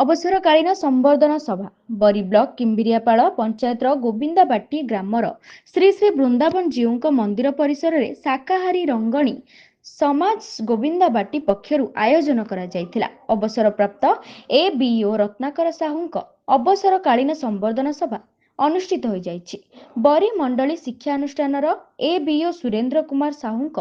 ଅବସରକାଳୀନ ସମ୍ବର୍ଦ୍ଧନା ସଭା ବରୀ ବ୍ଲକ କିମ୍ବିରିଆପାଳ ପଞ୍ଚାୟତର ଗୋବିନ୍ଦାବାଟି ଗ୍ରାମର ଶ୍ରୀ ଶ୍ରୀ ବୃନ୍ଦାବନ ଜୀଉଙ୍କ ମନ୍ଦିର ପରିସରରେ ଶାକାହାରୀ ରଙ୍ଗଣୀ ସମାଜ ଗୋବିନ୍ଦାବାଟି ପକ୍ଷରୁ ଆୟୋଜନ କରାଯାଇଥିଲା। ଅବସରପ୍ରାପ୍ତ ଏବିଓ ରତ୍ନାକର ସାହୁଙ୍କ ଅବସରକାଳୀନ ସମ୍ବର୍ଦ୍ଧନା ସଭା ଅନୁଷ୍ଠିତ ହୋଇଯାଇଛି। ବରୀ ମଣ୍ଡଳୀ ଶିକ୍ଷାନୁଷ୍ଠାନର ଏବିଓ ସୁରେନ୍ଦ୍ର କୁମାର ସାହୁଙ୍କ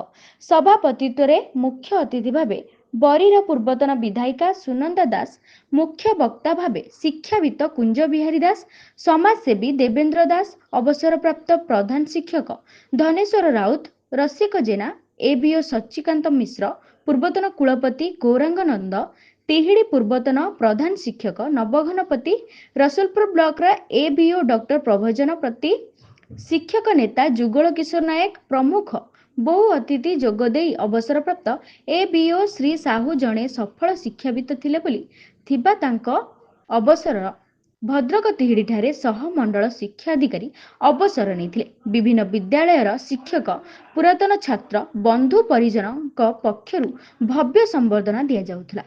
ସଭାପତିତ୍ୱରେ ମୁଖ୍ୟ ଅତିଥି ଭାବେ ବରୀର ପୂର୍ବତନ ବିଧାୟିକା ସୁନନ୍ଦା ଦାସ, ମୁଖ୍ୟ ବକ୍ତା ଭାବେ ଶିକ୍ଷାବିତ କୁଞ୍ଜ ବିହାରୀ ଦାସ, ସମାଜସେବୀ ଦେବେନ୍ଦ୍ର ଦାସ, ଅବସରପ୍ରାପ୍ତ ପ୍ରଧାନ ଶିକ୍ଷକ ଧନେଶ୍ୱର ରାଉତ, ରସିକ ଜେନା, ଏବିଓ ସଚିକାନ୍ତ ମିଶ୍ର, ପୂର୍ବତନ କୁଳପତି ଗୌରାଙ୍ଗ ନନ୍ଦ, ତିହିଡ଼ି ପୂର୍ବତନ ପ୍ରଧାନ ଶିକ୍ଷକ ନବଘନ ପତି, ରସୁଲପୁର ବ୍ଲକର ଏବିଓ ଡକ୍ଟର ପ୍ରଭଜନ ପତି, ଶିକ୍ଷକ ନେତା ଯୁଗଳ କିଶୋର ନାୟକ ପ୍ରମୁଖ ବହୁ ଅତିଥି ଯୋଗଦେଇ ଅବସରପ୍ରାପ୍ତ ଏବିଓ ଶ୍ରୀ ସାହୁ ଜଣେ ସଫଳ ଶିକ୍ଷାବିତ ଥିଲେ ବୋଲି ଥିବା ତାଙ୍କ ଅବସର ଭଦ୍ରକ ତିହିଡ଼ିଠାରେ ସହ ମଣ୍ଡଳ ଶିକ୍ଷାଧିକାରୀ ଅବସର ନେଇଥିଲେ। ବିଭିନ୍ନ ବିଦ୍ୟାଳୟର ଶିକ୍ଷକ, ପୁରାତନ ଛାତ୍ର, ବନ୍ଧୁ ପରିଜନଙ୍କ ପକ୍ଷରୁ ଭବ୍ୟ ସମ୍ବର୍ଦ୍ଧନା ଦିଆଯାଉଥିଲା।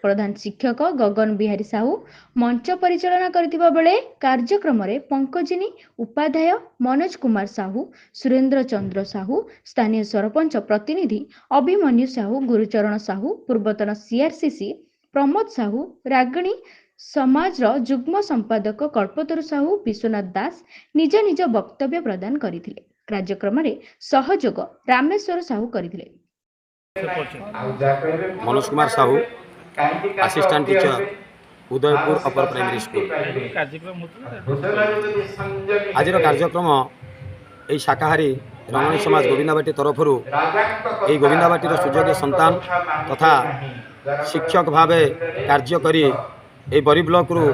ପ୍ରଧାନ ଶିକ୍ଷକ ଗଗନ ବିହାରୀ ସାହୁ ମଞ୍ଚ ପରିଚାଳନା କରିଥିବା ବେଳେ କାର୍ଯ୍ୟକ୍ରମରେ ପଙ୍କଜିନୀ ଉପାଧ୍ୟାୟ, ମନୋଜ କୁମାର ସାହୁ, ସୁରେନ୍ଦ୍ର ଚନ୍ଦ୍ର ସାହୁ, ସ୍ଥାନୀୟ ସରପଞ୍ଚ ପ୍ରତିନିଧି ଅଭିମନ୍ୟୁ ସାହୁ, ଗୁରୁଚରଣ ସାହୁ, ପୂର୍ବତନ ସିଆରସିସି ପ୍ରମୋଦ ସାହୁ, ରାଗିଣୀ ସମାଜର ଯୁଗ୍ମ ସମ୍ପାଦକ କଳ୍ପତରୁ ସାହୁ, ବିଶ୍ୱନାଥ ଦାସ ନିଜ ନିଜ ବକ୍ତବ୍ୟ ପ୍ରଦାନ କରିଥିଲେ। କାର୍ଯ୍ୟକ୍ରମରେ ସହଯୋଗ ରାମେଶ୍ୱର ସାହୁ କରିଥିଲେ। Manoj Kumar Sahu, assistant teacher, Udaipur upper primary school. ଆଜିର କାର୍ଯ୍ୟକ୍ରମ ଏହି ଶାକାହାରୀ ରମଣୀ ସମାଜ ଗୋବିନ୍ଦାବାଟି ତରଫରୁ ଏହି ଗୋବିନ୍ଦାବାଟିର ସୁଯୋଗ୍ୟ ସନ୍ତାନ ତଥା ଶିକ୍ଷକ ଭାବେ କାର୍ଯ୍ୟ କରି ଏହି ବରୀ ବ୍ଲକରୁ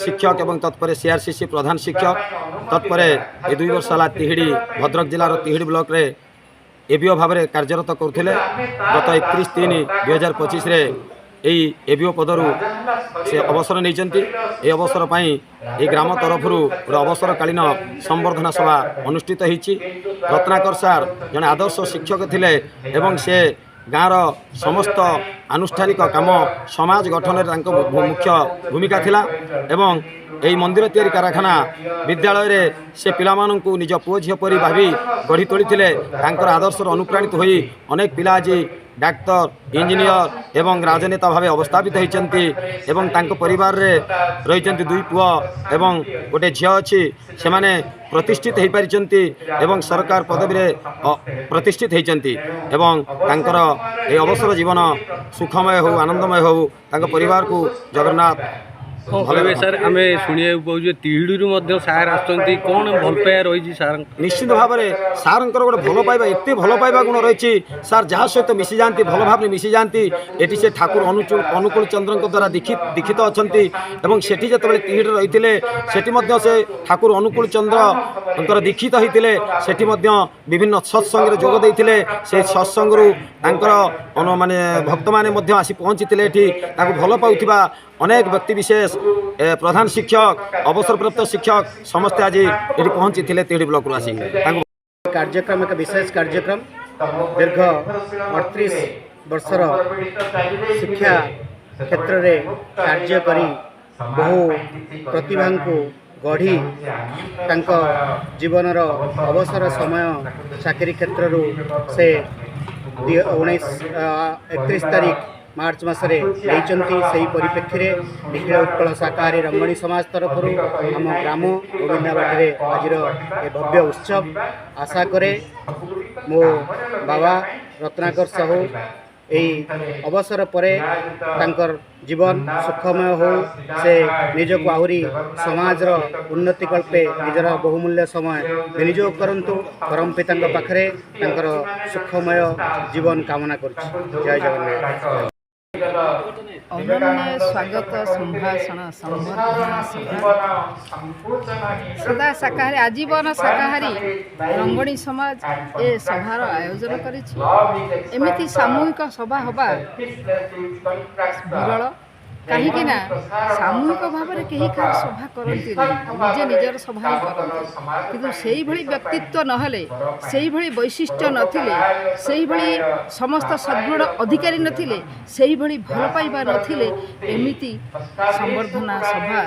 ଶିକ୍ଷକ ଏବଂ ତତ୍ପରେ ସିଆର୍ସିସି ପ୍ରଧାନ ଶିକ୍ଷକ, ତତ୍ପରେ ଏ 2 ବର୍ଷ ହେଲା ତିହିଡ଼ି, ଭଦ୍ରକ ଜିଲ୍ଲାର ତିହିଡ଼ି ବ୍ଲକରେ ଏବିଓ ଭାବରେ କାର୍ଯ୍ୟରତ କରୁଥିଲେ। ଗତ 31/3/2025ରେ ଏହି ଏବିଓ ପଦରୁ ସେ ଅବସର ନେଇଛନ୍ତି। ଏହି ଅବସର ପାଇଁ ଏହି ଗ୍ରାମ ତରଫରୁ ଗୋଟେ ଅବସରକାଳୀନ ସମ୍ବର୍ଦ୍ଧନା ସଭା ଅନୁଷ୍ଠିତ ହୋଇଛି। ରତ୍ନାକର ସାର୍ ଜଣେ ଆଦର୍ଶ ଶିକ୍ଷକ ଥିଲେ ଏବଂ ସେ ଗାଁର ସମସ୍ତ ଆନୁଷ୍ଠାନିକ କାମ, ସମାଜ ଗଠନରେ ତାଙ୍କ ମୁଖ୍ୟ ଭୂମିକା ଥିଲା ଏବଂ ଏହି ମନ୍ଦିର ତିଆରି କାରଖାନା ବିଦ୍ୟାଳୟରେ ସେ ପିଲାମାନଙ୍କୁ ନିଜ ପୁଅ ଝିଅ ପରି ଭାବି ଗଢ଼ି ତୋଳିଥିଲେ। ତାଙ୍କର ଆଦର୍ଶର ଅନୁପ୍ରାଣିତ ହୋଇ ଅନେକ ପିଲା ଆଜି ଡାକ୍ତର, ଇଞ୍ଜିନିୟର ଏବଂ ରାଜନେତା ଭାବେ ଅବସ୍ଥାପିତ ହୋଇଛନ୍ତି ଏବଂ ତାଙ୍କ ପରିବାରରେ ରହିଛନ୍ତି ଦୁଇ ପୁଅ ଏବଂ ଗୋଟେ ଝିଅ ଅଛି। ସେମାନେ ପ୍ରତିଷ୍ଠିତ ହୋଇପାରିଛନ୍ତି ଏବଂ ସରକାର ପଦବୀରେ ପ୍ରତିଷ୍ଠିତ ହୋଇଛନ୍ତି ଏବଂ ତାଙ୍କର ଏହି ଅବସର ଜୀବନ ସୁଖମୟ ହେଉ, ଆନନ୍ଦମୟ ହେଉ, ତାଙ୍କ ପରିବାରକୁ ଜଗନ୍ନାଥ କ'ଣ କହିବେ ସାର୍? ଆମେ ଶୁଣିବାକୁ ପାଉଛୁ ଯେ ତିହିଡ଼ିରୁ ମଧ୍ୟ ସାର୍ ଆସୁଛନ୍ତି। କ'ଣ ଭଲ ପାଇବା ରହିଛି ସାର୍? ନିଶ୍ଚିତ ଭାବରେ ସାର୍ଙ୍କର ଗୋଟେ ଭଲ ପାଇବା, ଏତେ ଭଲ ପାଇବା ଗୁଣ ରହିଛି। ସାର୍ ଯାହା ସହିତ ମିଶିଯାଆନ୍ତି, ଭଲ ଭାବରେ ମିଶିଯାଆନ୍ତି। ଏଠି ସେ ଠାକୁର ଅନୁକୂଳ ଚନ୍ଦ୍ରଙ୍କ ଦ୍ୱାରା ଦୀକ୍ଷିତ ଅଛନ୍ତି ଏବଂ ସେଠି ଯେତେବେଳେ ତିହିଡ଼ିରେ ରହିଥିଲେ, ସେଠି ମଧ୍ୟ ସେ ଠାକୁର ଅନୁକୂଳ ଚନ୍ଦ୍ରଙ୍କର ଦୀକ୍ଷିତ ହୋଇଥିଲେ। ସେଠି ମଧ୍ୟ ବିଭିନ୍ନ ସତ୍ସଙ୍ଗରେ ଯୋଗ ଦେଇଥିଲେ। ସେ ସତ୍ସଙ୍ଗରୁ ତାଙ୍କର ମାନେ ଭକ୍ତମାନେ ମଧ୍ୟ ଆସି ପହଞ୍ଚିଥିଲେ। ଏଠି ତାଙ୍କୁ ଭଲ ପାଉଥିବା ଅନେକ ବ୍ୟକ୍ତିବିଶେଷ, ପ୍ରଧାନ ଶିକ୍ଷକ, ଅବସରପ୍ରାପ୍ତ ଶିକ୍ଷକ ସମସ୍ତେ ଆଜି ଏଠି ପହଞ୍ଚିଥିଲେ ତିହିଡ଼ି ବ୍ଲକରୁ ଆସି ତାଙ୍କୁ। କାର୍ଯ୍ୟକ୍ରମ ଏକ ବିଶେଷ କାର୍ଯ୍ୟକ୍ରମ। ଦୀର୍ଘ 38 ବର୍ଷର ଶିକ୍ଷା କ୍ଷେତ୍ରରେ କାର୍ଯ୍ୟ କରି, ବହୁ ପ୍ରତିଭାଙ୍କୁ ଗଢ଼ି, ତାଙ୍କ ଜୀବନର ଅବସର ସମୟ ଚାକିରି କ୍ଷେତ୍ରରୁ ସେ 31 ତାରିଖ ମାର୍ଚ୍ଚ ମାସରେ ନେଇଛନ୍ତି। ସେହି ପରିପ୍ରେକ୍ଷୀରେ ନିଖିଳ ଉତ୍କଳ ଶାକାହାରୀ ରଙ୍ଗଣୀ ସମାଜ ତରଫରୁ ଆମ ଗ୍ରାମ ଗୋବିନ୍ଦାବାଟିରେ ଆଜିର ଏ ଭବ୍ୟ ଉତ୍ସବ। ଆଶା କରେ ମୋ ବାବା ରତ୍ନାକର ସାହୁ ଏହି ଅବସର ପରେ ତାଙ୍କର ଜୀବନ ସୁଖମୟ ହେଉ, ସେ ନିଜକୁ ଆହୁରି ସମାଜର ଉନ୍ନତି କଳ୍ପେ ନିଜର ବହୁମୂଲ୍ୟ ସମୟ ବିନିଯୋଗ କରନ୍ତୁ। ପରମ ପିତାଙ୍କ ପାଖରେ ତାଙ୍କର ସୁଖମୟ ଜୀବନ କାମନା କରୁଛି। ଜୟ ଜଗନ୍ନାଥ। ଅନନ୍ୟ ସ୍ୱାଗତ ସମ୍ଭାଷଣ ସମ୍ବର୍ଦ୍ଧନା ସଭା। ସଦା ଶାକାହାରୀ, ଆଜୀବନ ଶାକାହାରୀ ରଙ୍ଗଣୀ ସମାଜ ଏ ସଭାର ଆୟୋଜନ କରିଛି। ଏମିତି ସାମୂହିକ ସଭା ହେବା ବିରଳ। କାହିଁକି ନା ସାମୂହିକ ଭାବରେ କେହି କାହାର ସଭା କରନ୍ତି ନାହିଁ, ନିଜେ ନିଜର ସଭା ହିଁ କରନ୍ତି। କିନ୍ତୁ ସେଇଭଳି ବ୍ୟକ୍ତିତ୍ୱ ନହେଲେ, ସେଇଭଳି ବୈଶିଷ୍ଟ୍ୟ ନଥିଲେ, ସେଇଭଳି ସମସ୍ତ ସଦ୍ଗୁଣ ଅଧିକାରୀ ନଥିଲେ, ସେଇଭଳି ଭଲ ପାଇବା ନଥିଲେ ଏମିତି ସମ୍ବର୍ଦ୍ଧନା ସଭା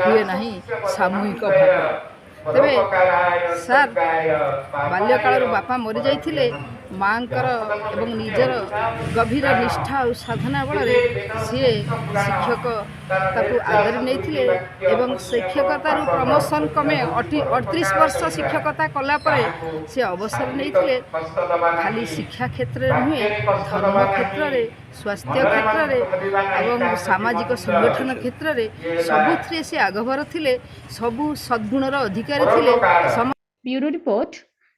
ହୁଏ ନାହିଁ ସାମୂହିକ ଭାବରେ। ତେବେ ସାର୍ ବାଲ୍ୟକାଳରୁ ବାପା ମରିଯାଇଥିଲେ। ମାଆଙ୍କର ଏବଂ ନିଜର ଗଭୀର ନିଷ୍ଠା ଆଉ ସାଧନା ବଳରେ ସିଏ ଶିକ୍ଷକ ତାକୁ ଆଦରି ନେଇଥିଲେ ଏବଂ ଶିକ୍ଷକତାରୁ ପ୍ରମୋସନ୍ କମେ 38 ବର୍ଷ ଶିକ୍ଷକତା କଲା ପରେ ସେ ଅବସର ନେଇଥିଲେ। ଖାଲି ଶିକ୍ଷା କ୍ଷେତ୍ରରେ ନୁହେଁ, ଧର୍ମ କ୍ଷେତ୍ରରେ, ସ୍ୱାସ୍ଥ୍ୟ କ୍ଷେତ୍ରରେ ଏବଂ ସାମାଜିକ ସଂଗଠନ କ୍ଷେତ୍ରରେ ସବୁଥିରେ ସେ ଆଗଭର ଥିଲେ। ସବୁ ସଦ୍ଗୁଣର ଅଧିକାରୀ ଥିଲେ। Bureau report,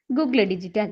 Google digital.